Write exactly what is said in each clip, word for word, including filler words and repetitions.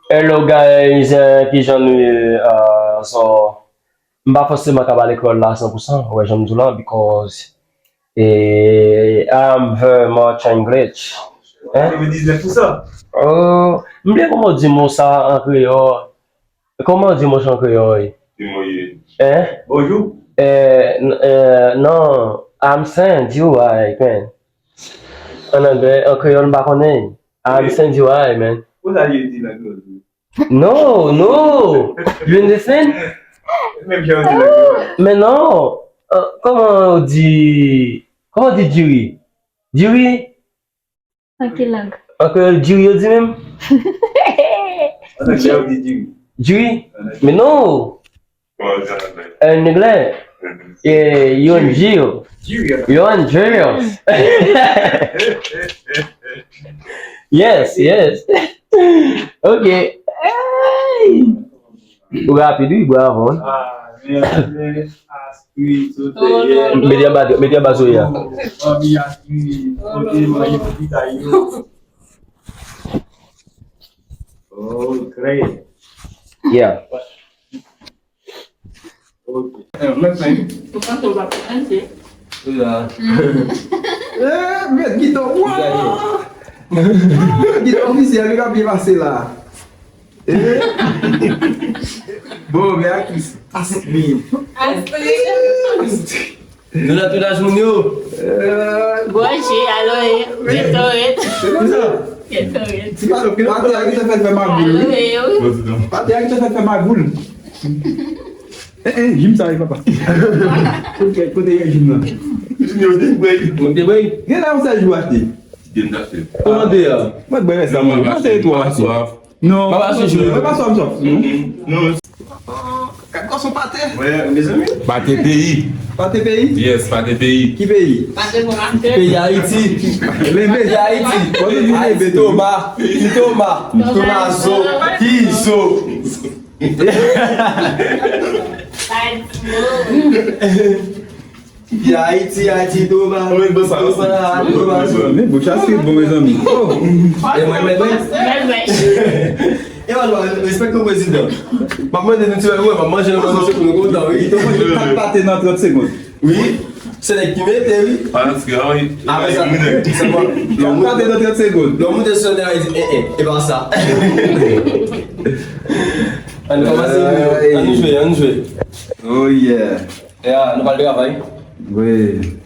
Hello guys, eh, kijan nou ye? Ah, so, m pa fòseman ka pale kreyòl la san pou san, ou wè jan m di w la, because eh, I'm very much English. Hein? Katrevendiznèf pousan. Oh, m bliye kòman w di mo sa an kreyòl. Kòman w di mo sa an kreyòl? Ki mo ye? Hein? Bonjou. Eh, n- eh, non, I'm send you I can. An anglè, an kreyòl, m pa konnen. I'm send you I, man. Ou sa ye di nan kreyòl? No, no. You understand? Menm jan w di nan kreyòl. Men non. Uh, kòman w di, kòman w di diri? Diri? An ki lang? An kreyòl, diri yo di menm? An anglè, yo di diri. Diri? Men non. An anglè, eh, you're in jail. You're in jail. Yes, yes. Ok. Hey! Ou rapid, wi, bravo. Ah, men, men, Astrid, sou tèyè. Mete anba, mete anba sou ya. Fanmi Astrid, kote manje pou pita yo. Oh, great. Yeah. Ok. Eh, mwen fè. Ou panse w pa konprann, se? Wi la. Eh, mèt Guito, wa! Guito ofisyèl, li ka byen pase la. Eh? Bon, men aktris Astrid. Astrid. Nou la tout laj moun yo. Gwòje, alo, e, Gatorade. Gatorade. Ti pa, pate a ki te fè fè magoul, wi. Alo, e, wi. Pate a ki te fè fè magoul. Eh, eh, jim sa, wi, papa. Kote, kote jim nan? Jim yo te bwè. Mwen te bwè. Gen la, yon sèl jou achte. Kòmande a. Mwen bwè sa, mwen. Mwen se etwa. Non. Papa Sushi. Mwen pa swaf, swaf, non. Non. Gad kòson pate. Wè, mezanmi. Pate peyi. Pate peyi? Yes, pate peyi. Ki peyi? Pate pou mache. Peyi Ayiti. Lenbe. Peyi Ayiti. Kote nou lenbe tou? Toma. Toma. Tomazo. Kizo. Ti pye Ayiti, Ayiti, Toma, Toma, Toma. Men bouch a sweet bon, mezanmi. Oh. E mwen, mwen, mwen. E mwen, mwen, respèk nou, prezidan. M ap mande nou ti bagay, m ap manje nan manje pou nou kontan, wi. Li te manje kat pate nan trant segonn. Wi. Se nèg ki mete, wi. Fanatik la, wi. Apre sa, kat pate nan trant segonn. Lè w moute sou entènèt, li di, eh, eh, e pa sa. Ann kòmanse, ann jwe, ann jwe. Oh yeah. Ya, nou pral travay. Wi.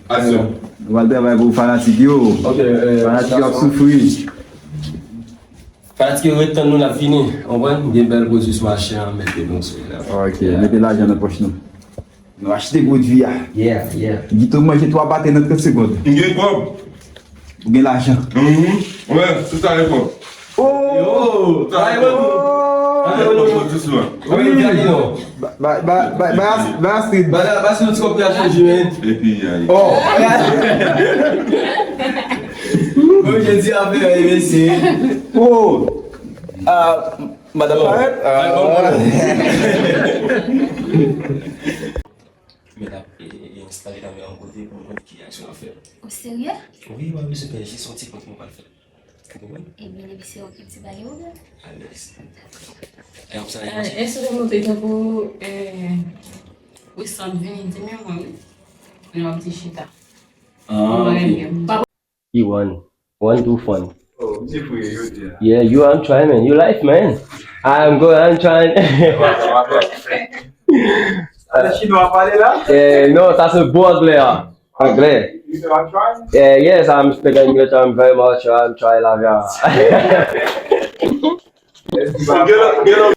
Aksyon. Nou pral travay pou fanatik yo. Ok, eh, fanatik yo ap soufri. Fanatik yo ret tann nou, n ap vini. Konprann? Gen bèl pwodui sou mache a, mete nou sou la. Ok, mete lajan nan pòch nou. Nou achte pwodui a. Yeah, yeah. Guito manje twa pate nan trant segonn. M gen kòb. Ou gen lajan. Mhm. Wè, se sa e kòb. Oh! Yo! Sa e kòb. Sa e kòb, dousman. Wi. Ba, ba, ba, ba, ba As-, ba Astrid. Ba, ba Astrid, ti kòb ki achte jimèt. Epi, ay. Oh! Bon, je di apre, mesye. Oh! Ah, Madan Parèt? Mèt ap, e, e, enstale kamera yon kote pou m konn ki aksyon ap fèt. Ou serye? Wi, w ap bezwen fè jis yon ti prank mwen pral fè. Ou konprann? Ebyen, depi se ou ki di bagay yo, non? Alèz. E, ap sa, e, èske w te montre tankou, e, Wisan vini di men mwen, wi. Men w ap di chita. Ah, ok. He won. One too fun. Oh, misye fou jodi a. Yeah, you are trying, man. You life, man. I'm good, I'm trying. Sa se chinwa pale la? Eh, non, sa se bon anglè a. Anglè. You say I'm trying? Eh, yes, I'm speaking English. I'm very much, I'm trying la vie. So, get up, get up.